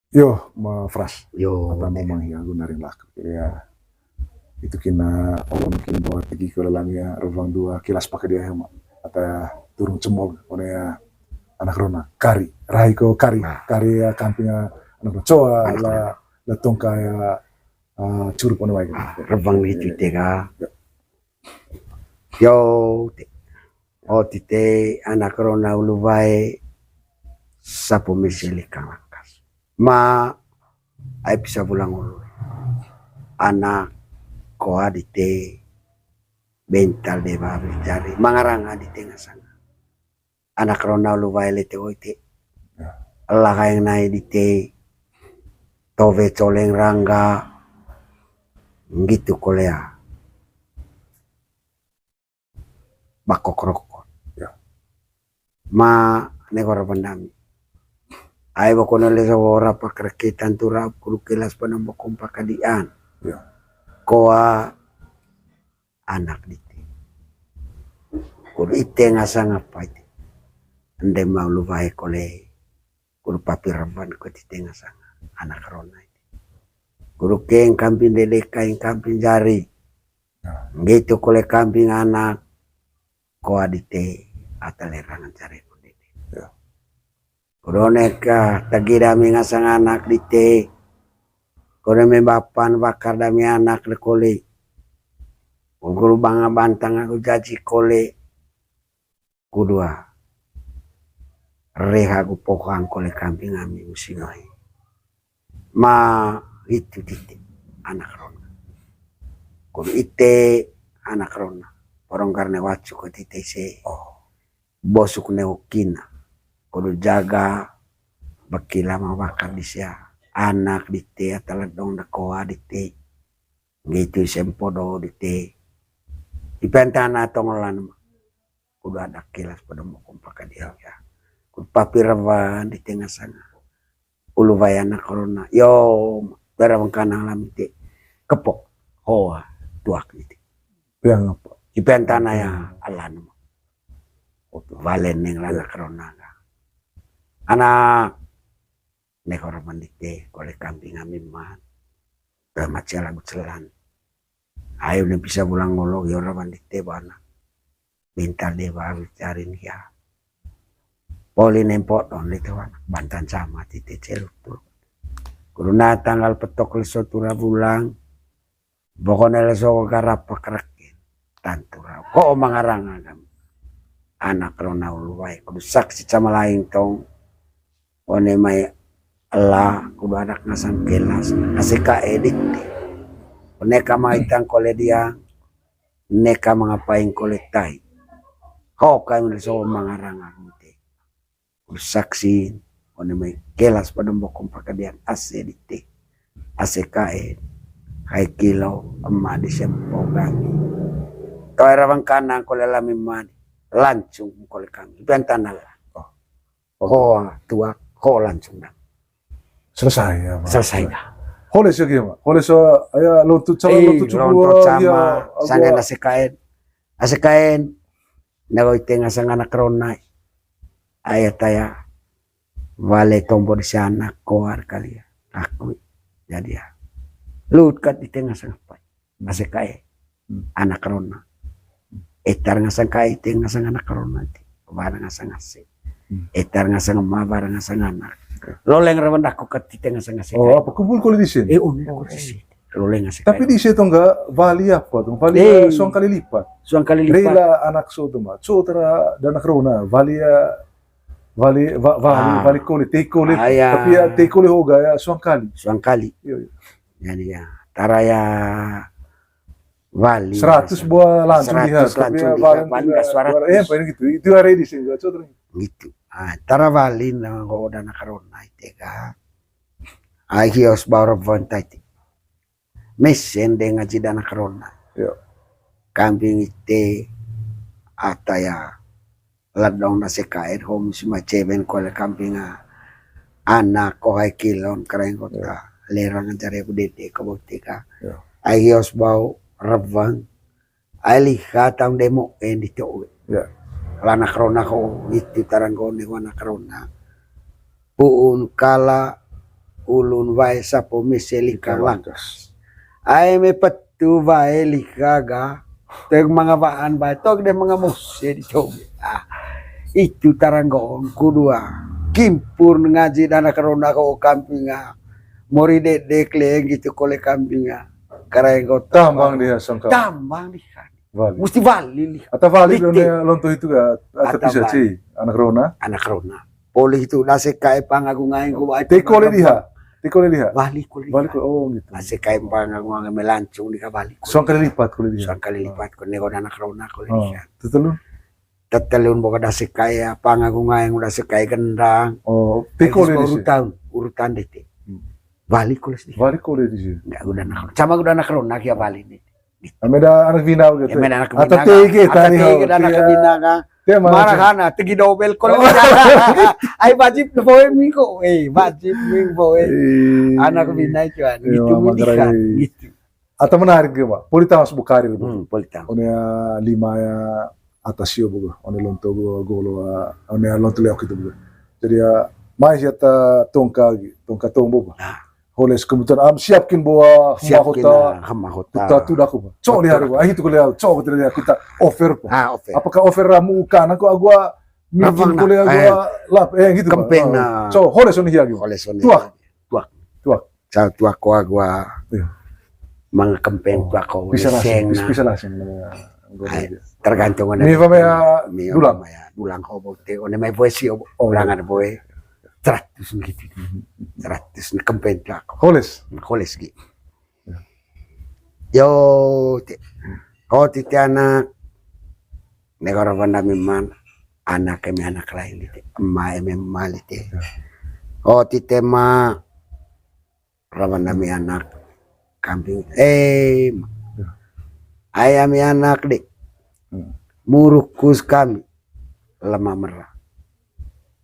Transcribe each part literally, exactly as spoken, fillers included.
Yo, ma fras. Yo, ata momang hia gu naring laku. Ya. Itu kina, olo mungkin bawa tegi ko lalang ya, ruang dua, kilas pakai dia ya, ma. Ata turung cemol, one ya, anak rona, kari, rai ko kari, kari ya, kamping ya, anak rona, coa la, la tongka ya, ah, curup one mai. Ah, ruang itu tega. Ya. Yo, te. O tite anak rona ulu wae sapu misi likang lakas. Ma, ai pisa wulang ulu. Anak koa dite bental de ba abis jari. Mangaranga dite ngasanga. Anak rona ulu wae lete oi te. Ya. Ela kaeng nai dite. Towe coleng rangga. Nggitu kolea. Bakok rokok. Ya. Ma, nego ra pandami. Ai bokone leso wora pakreke tantu ra kudu kelas panambo kompak kadian. Ya. Koa anak dite. Kudu ite ngasanga apa ite. Ende ma ulu wae kole. Kudu papi rawan ko ite ngasanga. Anak rona ite. Kudu keng kamping dede kaeng kamping jari. Nah. Nggitu kole kamping anak, koa dite, ata lerang jari ku dede. Ya. Kudu neka tagi dami ngasang anak dite. Kudu membapan bakar dami anak de kole. Kudu banga bantang aku jaji kole. Kudua, reha ku pohang kole kamping ami musim ai. Ma itu tite anak rona. Kudu ite anak rona. Porong karne wacu ko tite se. Oh. Bosuk ne ukina. Kudu jaga bakila ma bakar disia. Anak dite ata ledong de koa dite. Ngitu sempodo dite. Ipentana tongolan. Kudu ada kilas pada mokom pakadia ya. Kudu papi rawan di tengah sana. Ulu wae anak rona. Yo, bara bengkanang lamite. Kepok. Hoa, tuak dite. Piang apa? Ipentana ya, alan. Oke. Valen neng anak rona. Anak, ne koro mandite, kole kamping ami man. Dah macia lagu celan. Ayo ne bisa pulang ngolok, yo rawan dite bana. Minta dewa bicarin ya. Poli nempok don dite wana. Bantan sama tite celutu. Kuruna tanggal petok leso tura bulang. Pokoknya leso garap pakrek. Tantu ra. Ko mangarang agam. Anak rona ulu wae. Kudu saksi sama lain tong. One mai ela, kudu anak ngasang kelas, aseka edit. Neka mai tang kole dia, neka mangapain kole tai. Ho kami so mangarang aku te. Kudu saksi, one mai kelas pada bokom pakadian ase dite. Ase kae, hai kilo, ema di sempo kami. Kau era bangkanang kole lami mani, langsung kole kami. Bentana lah. Oh. Ho, tuak, ho langsung dah. Selesai ya, Pak. Selesai dah. Hole sio gimana? Hole so, ya, lontu cama, eh, lontu cuma, lontu cama, ya, sanggen ase kaen. Ase kaen. Nago ite ngasang anak rona. Ayah taya. Wale tombo di sana koar kali ya. Aku. Jadi ya. Lut kat ite ngasang apa? Ase kae. Hmm. Anak rona. Etar ngasang kae, ite ngasang anak rona ti. Bara ngasang ase. Hmm. Etar ngasang ema, bara ngasang anak. Oke. Loleng rawan daku kat ite ngasang ase kae. Oh, apa kumpul kole di sini? Eh, oh, kole di sini. Loleng ase kae. Tapi di sini tuh enggak wali apa tuh? Wali, eh, suang kali lipat. Suang kali lipat. Rela anak so tuh, Mak. So tera dan anak rona. Wali ya, wali, wa-, wali, ah, wali kole, te kole. Ah, iya. Tapi ya te kole hoga ya, suang kali. Suang kali. Iya, iya. Jadi ya, tara ya wali. Seratus buah lancung di seratus lancung di paling nggak suara. Eh, paling gitu. Itu hari di sini, so terus. Gitu. Ah, tara wali na ko dan anak rona ite ka. Ai hios baru bontai ti. Mesen de ngaji dan anak rona. Yo. Kamping ite ata ya ladong na sekaet hom sima cewen kole kamping a. Anak ko hai kilon karaeng kota. Yo. Lerang ancare ku dede ko bukti ka. Yo. Ai hios bau rebang. Ai liha tang demo en di to'o. Ya. Lanak rona ko itu tarang ko ne wanak rona. Puun kala ulun wae sapo mese lika langkas. Ai me petu wae lika ga, teg manga waan wae tog de manga mose di toge. Ah, itu taranggoon kudua. Kimpur ngaji dana karona ko kampinga. Mori dedek leng gitu kole kampinga. Karenggo tambang dia sangka. Tambang dia. Wali. Musti wali liha. Ata wali done lonto itu ga, ata bisa ci, anak rona. Anak rona. Poli itu dase kae pangagung aing ko. Te kole diha. Te kole diha. Wali kole. Wali kole, oh gitu. Dase kae pangagung aing melancung diha wali kole. Suang kali lipat kole diha. Suang kali lipat kole nego anak rona kole diha. Tetelun. Tetelun boga dase kae pangagung aing dase kae gendang. Oh, te kole diha. Urutan, urutan dete. Wali kole diha. Wali kole diha. Enggak udah anak. Sama udah anak rona kia wali nih. Ameda anak bina gitu. Ameda anak bina. Ata tege tani ho. Ata tege anak bina ka. Marahana tegi dobel kole. Ai wajib boe mingko. Eh, wajib ming boe. Anak bina itu kan. Gitu mingko. Gitu. Ata menarik ge, Pak. Polita mas bukari gitu. Hmm, polita. One lima ya atas yo boga. One lonto golo, one lonto leok itu boga. Jadi ya mai siata tongka gitu, tongka tombo, Pak. Holes kebetulan am siapkin bawa hema hota. Hema hota. Tuta tudak apa? Cok lihat apa? Ah, itu kuliah. Cok kita lihat kita offer apa? Ah, offer. Apakah offer ramu ukan aku agua mungkin kuliah agua lap eh gitu. Kempeng na. Cok holes on hia gitu. Holes on. Tuak. Tuak. Tuak. Cok tuak ko agua. Iya. Manga kempeng tuak ko. Bisa langsung. Bisa langsung. Tergantung ada. Mi apa ya? Dulang. Dulang ko bote. One mai voice yo. Ulangan boe. Seratus gitu. Seratus ne kempen aku. Holes. Holes gitu. Yo, te. Ko titi anak. Negara banda memang anak eme anak lain lite. Ema eme ema lite. Ko tite ma rawan ami anak kambing. Eh, ayam anak dek. Murukus kami. Lama merah.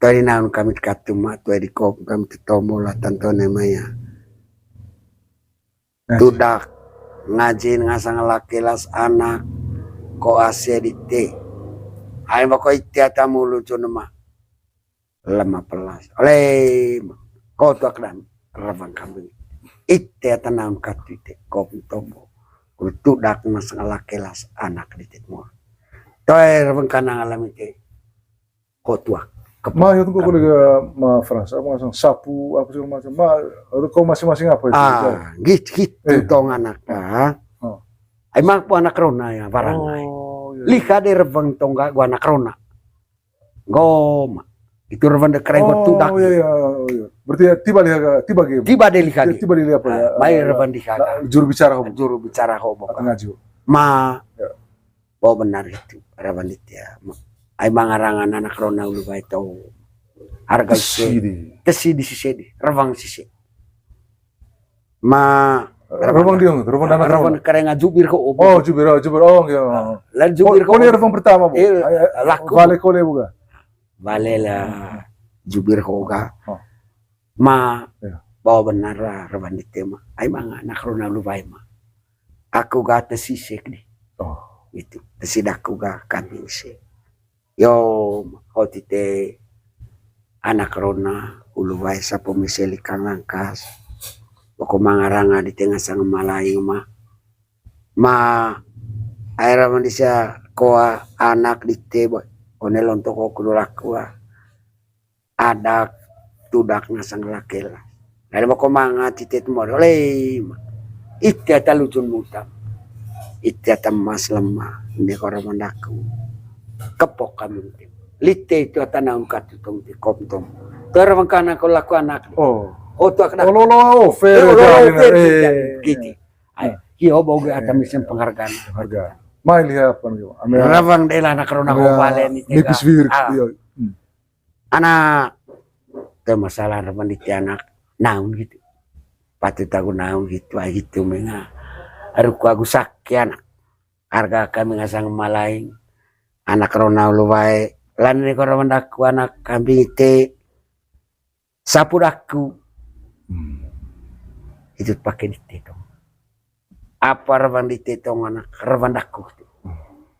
Tadi naon kami katuma, tuai di kop kami tetombo lah tantone maya. Tudak ngajin ngasang laki las anak ko ase dite. Ai bako ite ata mulu cunema. Lama pelas. Ole ko tuak dan rebang kambing. Ite ata naon katu ite kop tombo. Kul tudak ngasang laki las anak dite mulu. Toe rebang kanang alam ite. Kotuak. Ma, ya tunggu kolega ma Frans, apa ngasang sapu, apa segala macam. Ma, kau masing-masing apa itu? Ah, gitu, gitu tong anak ah. Ai mang pu anak rona ya barang ai. Liha de rebang tong gua anak rona. Goma. Itu rebang de kereng gua tudak. Oh iya iya iya. Berarti ya tiba liha tiba game. Tiba de liha game. Tiba de liha apa ya? Mai rebang liha. Juru bicara hobo. Juru bicara hobo. Tengah ju. Ma. Bo benar itu, rawan itu ya. Ai mangarangan anak rona ulu bae tau. Harga ise. Tesi di sise di, rebang sise. Ma rebang diong, rebang dana rebang karena jubir ko. Oh, jubir, oh, jubir, oh, iya. Lah jubir ko. Kole rebang pertama, Bu. Laku. Bale kole buka. Bale lah jubir ko ga. Ma bawa benar lah rebang di tema. Ai manga anak rona ulu bae ma. Aku ga tesisik di. Itu tesidaku ga kami isi. Yo hoti te anak rona ulu wae sapo miseli kang langkas. Poko mangaranga di tengah sang malaing ma. Ma aera mandisia koa anak di te boy. One lontok ko kudu lakua. Adak tudak nasang lakela. Lalu mako manga titit mori oleh ima. Ite ata lujun mutam. Ite ata mas lemah. Ini koro mandaku. Kepok kami. Lite itu ata naun katu tong ti kom tong. Tera mangkana ko laku anak. Oh. Oh tu akna. Olo lo fair. Olo lo fair. Giti. Ai, kio boge ata misen penghargaan. Harga. Mai lihat apa nih. Rawang dela anak rona ko bale ni tega. Nipis wir. Anak, te masalah reman di anak naun gitu. Patut aku naun gitu, ai gitu menga. Aduh ku aku sakit anak. Harga kami ngasang malaing. Anak rona ulu wae. Lan ni koro mandaku anak kambing ite. Sapu daku. Itu pake di tetong. Apa rebang di tetong anak rebang daku tu.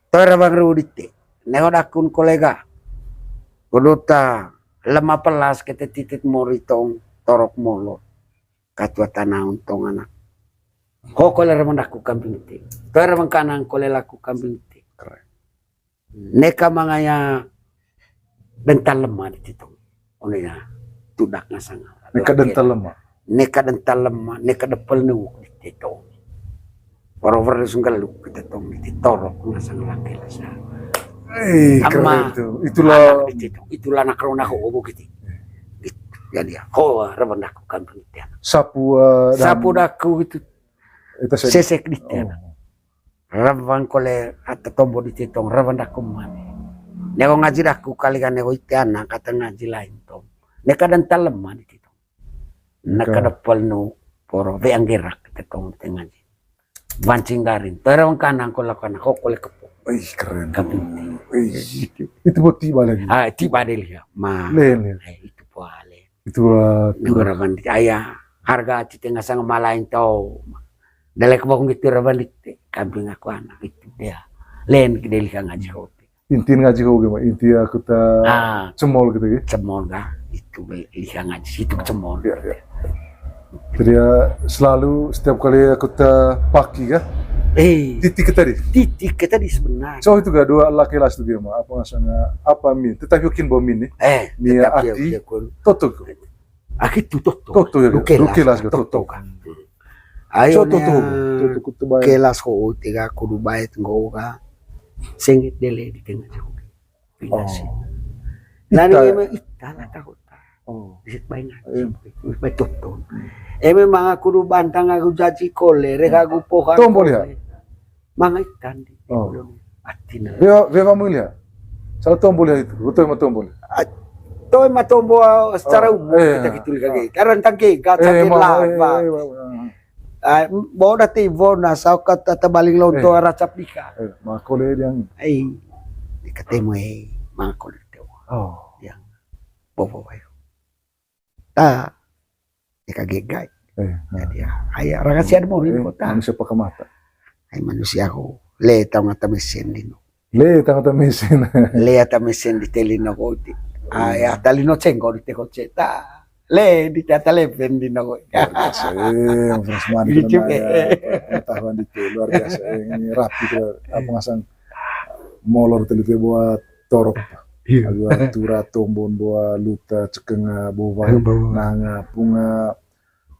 Toy rebang ru di te. Neho dakun kolega. Kuduta lema pelas kete titit mori tong torok molo. Katua tana untong anak. Ho kole rawang daku kambing te. Toe rawang kanang kole laku kambing te. Keren. Neka mangaya dental lemah di titong. One ya tudak ngasang. Neka dental lemah. Neka dental lemah, neka depel nuuk di titong. Warower sunggal lu kita tong di titorok ngasang laki lasa. Eh, keren itu. Itulah anak di titong. Itulah anak rona ho obo gitu. Jadi ya, ho rawang daku kambing te. Sapu, eh, dan sapu daku gitu. Sesek di tena. Rawang kole ata tombo di titong, rawang daku mane. Nego ngaji daku kali kan nego ite anak kata ngaji lain tong. Neka dental lemah di titong. Neka depel nu poro, weang gerak titong te ngaji. Wancing garin, toe rawang kanang kole laku anak, ho kole kepo. Ih, keren. Kambing te. Ih, itu buat tiba lagi. Ah, tiba deh lihat. Ma. Len, len. Eh, itu pale. Itu, eh, negara bandit ayah. Harga tite ngasang malain tau. Dalek bokong gitu raban di kambing aku anak itu dia. Len ke deli kang ngaji ho. Inti ngaji ho gimana? Inti aku ta cemol gitu ya. Cemol ga? Itu be-, liha ngaji situ cemol. Iya, iya. Jadi ya selalu setiap kali aku ta paki ga? Eh. Titik ke tadi. Titik ke tadi sebenarnya. So itu ga dua laki las itu gimana? Apa ngasangnya? Apa min? Tetapi yakin bahwa min nih. Eh, mi tetapi ati. Yakin. Totok. Aki tu toto. Toto ya, Dukelas, Dukelas ga, toto. Toto ka. Ayo toto, toto kutu bae. Kelas ho tiga kudu bae tenggo ka. Sengit dele di tengah jago. Pinasi. Nani ita. Eme ita lah tahu ta. Oh. Disit bae ngaji. Bae toto. Eme manga kudu bantang aku jaji kole, rek aku pohan. Tombo lihat. Manga ikan di atina. Wewa, wewa mulia. Sala tombo lihat itu, betul ma tombo lihat. Toe ma tombo, ah, secara umum kita gitu lagi. Karena tangke, gak sakit lah, Pak. Ah, bo dati bo na saukat tata baling lonto racap dika. Eh, ma kole diang. Ai, dikatemu, eh, ma kole teu. Oh. Yang bobo bayo. Ta, ya kaget gai. Eh, nah. Jadi ya, aya raka sian mo rin kota. Manusia pakai mata. Ai manusia ko le tau ngata mesin dino. Le tau ngata mesin. Le ata mesin di telino ko ti. Ai ata lino cengko di teko ceta. Le di tata lepen dino ko. Luar biasa, eh, Frans Mani. Gitu, pengetahuan di luar biasa, eh, ini rapi tuh, apa ngasang molor telu buat torok. Iya. Agu tura tombon boa luta cekenga boa nanga punga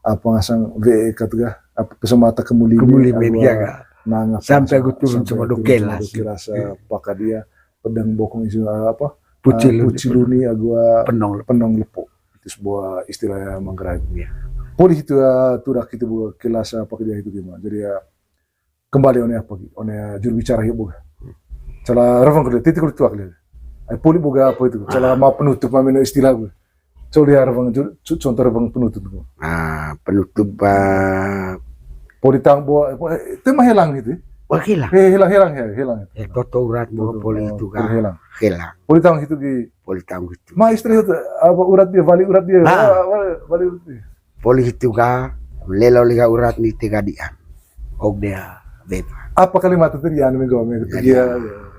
apa ngasang we katu ga apa pesemata kemulimi. Kemulimi agu dia ga. Nanga sampai agu turun cuma dokelas. Dokelas paka dia pedang bokong isu apa puciluni agu penong lepo. Itu sebuah istilah Manggarai. Iya. Poli itu turak itu buka kelas apa kerja itu gimana? Jadi ya kembali one apa ki, one juru bicara hiya boga. Cala ravang kali, titik kali tuak kali. Ai poli boga apa itu, cala ma penutup ma meno istilah gue. Coli ravang juru, contoh ravang penutup gue. Ah, penutup, ah, poli tang bo, itu mah helang gitu. Wah, helang. Eh, helang, helang, helang. Eh, toto urat bo poli itu kan. Helang. Helang. Poli tang gitu ki. Poli tang gitu. Ma istri itu apa urat dia, bali urat dia. Bali urat dia. Poli hitu ga, lelo liga urat ni tegadian. Og dia beba. Apa kalimat itu dia anu minggu minggu itu dia.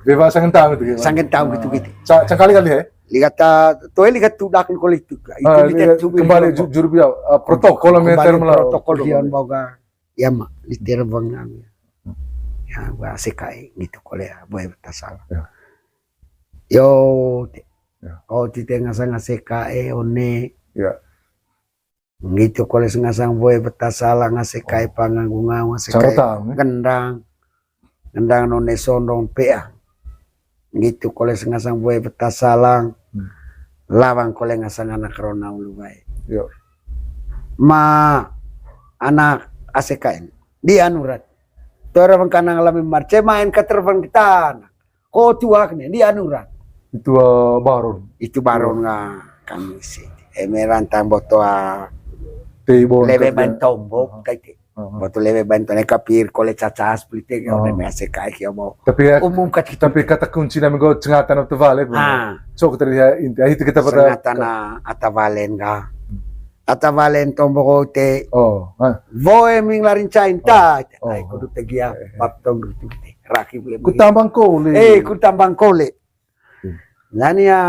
Beba sangen tahu itu. Sangen tahu gitu gitu. Cakali kali ya. Liga ta, toe liga tudak kali itu ga. Itu liga kembali jujur biar protokol meter melau. Protokol dia boga. Ya ma, liter bang anu. Ya gua sekai gitu kole ya, boy tasal. Yo, oh tite ngasang sekai one. Ya. Ngitu kole sengasang boe beta salang ase kai pangang gunga ase kai gendang. Gendang none sondong pea. Ngitu kole sengasang boe beta salang. Lawang kole ngasang anak rona ulu bae. Ma anak ase kai. Di anurat. Tora bengkanang lami marce main katerbang kita anak. Ko tuak ne, di anuran. Itu, ah, baron. Itu baron nga kami si. Eme rantang boto, ah, lewe bantombo, kaite. Boto lewe bantombo, kapir, kole cacas, pelite, eme ase kai kio bo. Tapi ya, umum kat kita. Tapi kata kunci nami go cengatan atau vale. So kita lihat inti, ah, itu kita pada. Cengatan ata valen ga. Ata valen tombo ko te. Voe ming larin cain ta. Ai kudu tegia pap tombo tu te. Raki bule. Ku tambang kole. Eh, ku tambang kole. Nani ya,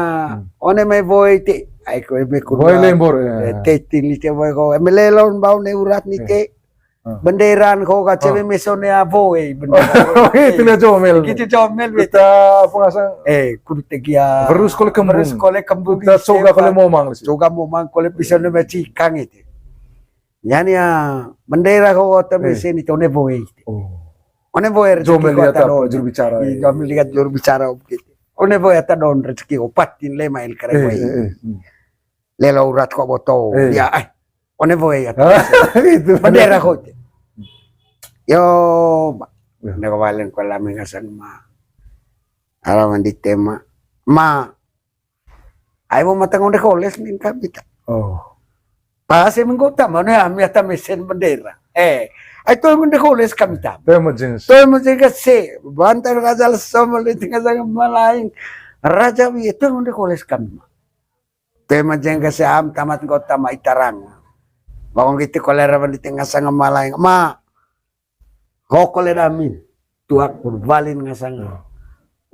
one mai voe te. Ai ko eme ko boy lembor, ya. Tetin lite boy ko. Eme lelon bau ne urat nite. Benderan ko ka cewe meso ne abo e bendera. Itu lah jomel. Gitu jomel bete. Kita apa ngasang? Eh, kudu tegia. Berus kole kembung. Berus kole kembung. Kita coga kole momang. Coga momang kole bisa ne cikang itu. Yani ya bendera ko kota mesen itu one boy. Oh. One boy rezeki jomel ko lihat ata apa, don. Juru bicara. Iya, jomel lihat juru bicara gitu. One boy ata don rezeki ko patin le main kare boy. Lelo urat ko boto. Ya, eh. One boy ata. Itu. Bendera ko. Yo, ma. Nda ko balen ko lami ngasang ma. Alaman di tema. Ma. Ai mo matang onde koles nin kami ta. Oh. Pas e minggu utama ne ami ata mesen bendera. Eh, ai to onde koles kami ta. Tema jenis. To mesen ka se, bantar gajal sama le tinggal sangat malaing. Raja wi to onde koles kami ma. Tema jeng ka se am tamat kota ma itarang. Bakong gitu kole raban di tengah sangat malaing. Ma, Hokole damin, tuak purbalin ngasang.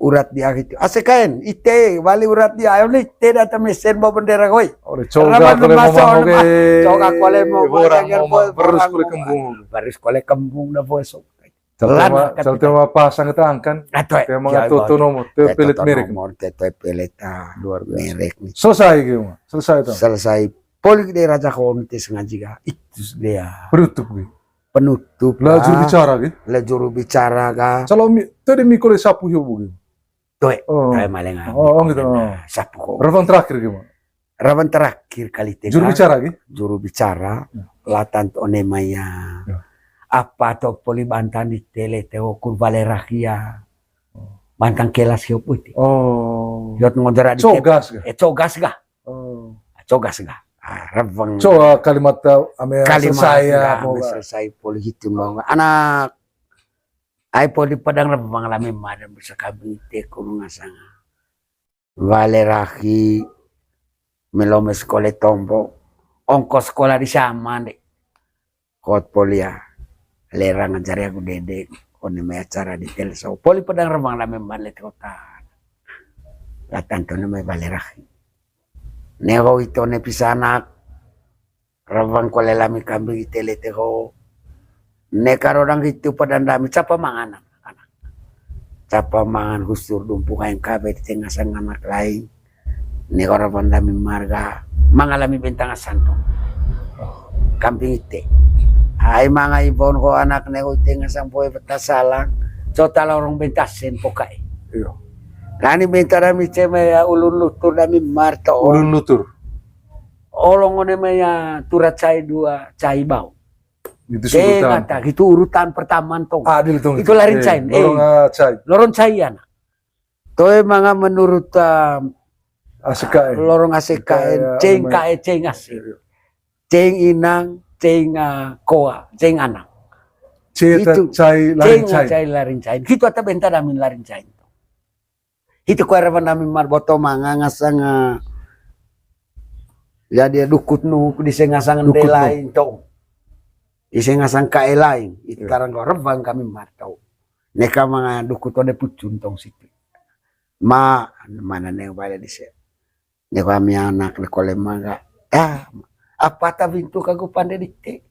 Urat dia gitu. Ase kaen, ite, bali urat dia. Ayo nih, ite data mesen bawa bendera koi. Ore coga kole momang oke. Coga kole momang, orang momang, berus kole kembung. Berus kole kembung dah bosok. Lana, calte ma pasang ketangkan. Tema toto nomor, te pelet merek. Nomor, te pelet, ah, luar biasa. Merek nih. Selesai gitu, selesai tuh. Selesai. Polik deh raja kontes ngaji ga. Itu dia. Penutup gitu. Penutup lah. Juru bicara gitu. Lah juru bicara ga. Kalau mi, tadi mi kole sapu yo bu gitu. Toe, oh. Toe malenga. Oh, gitu. Sapu ko. Rawan terakhir gitu. Rawan terakhir kali tega. Juru bicara gitu. Juru bicara. Latan to one maya. Apa to poli bantan di tele teo kurvale rahia. Bantang kelas hiop uti. Oh. Hiot ngodara di cogas ga. Eh, cogas ga. Oh. Cogas ga. Ah, rebeng. Coba kalimat, eh, ame kalimat selesai ya, ame selesai poli hitu mau anak. Ai poli padang rebeng lami madan bisa kabite kurung asanga. Vale rahi melome sekole tombo. Ongkos sekolah di sama de. Kot polia lerang ajari aku dede. One mai acara di telso poli padang remang lame male kota. Latan to ne mai vale rahi. Nego ito ne pisanak. Rawang kole lami kambing ite lete ho. Neka rodang hitu padandami capa mangan anak. Capa mangan husur dumpu kain kabe di tengah sang anak lain. Neka rawang dami marga mangalami bentang asanto. Kambing ite. Ai manga ibon ho anak nego ite ngasang poe betasalang. Cota lorong bentasen pokai. Iyo. Lani benta dami ceme ya ulun lutur dami marto. Ulun lutur. Olong one maya tura cai dua cai bau. Itu urutan. Gitu urutan pertama tong. Adil tong. Itu larin cai. Lorong cai. Lorong cai anak. Toe manga menurut, um, asekaen. Lorong asekaen, ceng kae, ceng ase. Ceng inang, ceng, uh, koa, ceng anak. Cai larin cai. Cai larin cai. Gitu ata benta damin larin cai. Hitu ko era pandami marboto manga ngasang, eh, jadi dukut nu di sengasang de lain tong. Di sengasang kae lain. Itu tarang ko rebang kami marto. Neka manga dukut one pucun tong situ. Ma, mana ne bale di se. Neka mi anak de kole mangga. Ah, apa ta bintu kagu pande dikte.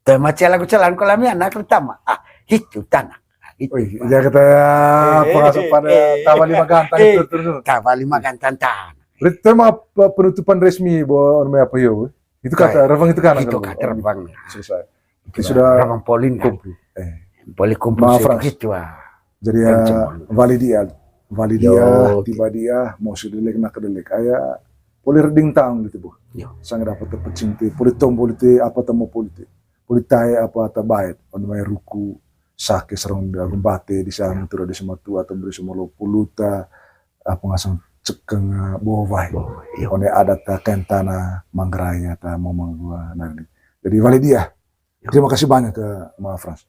Te macia lagu celan ko lami anak pertama. Ah, hitu tanah. Ah, hitu. Oi, iya kata pengasuh pada tama lima gantang itu terus. Tama lima gantang tanah. Berarti tema penutupan resmi bahwa orang apa yo? Itu kata rebang itu kan. Itu kata rebang. Selesai. Itu sudah rebang polin kan. Poli kumpul itu ah. Jadi ya, validia, validia, tiba dia, mau sudah lek nak delek aya, poli reding taung gitu bu. Sang dapat terpecing ti, poli tom poli ti, apa temu poli ti, poli tae apa tabaet, on mai ruku, sake serong di agung bate di sana turu di sematu atau beri semolo puluta, apa ngasang cekeng, eh, bovai. One adat ta kentana manggeraya ta mau manggua nani. Jadi validia. Terima kasih banyak ke Ma Frans.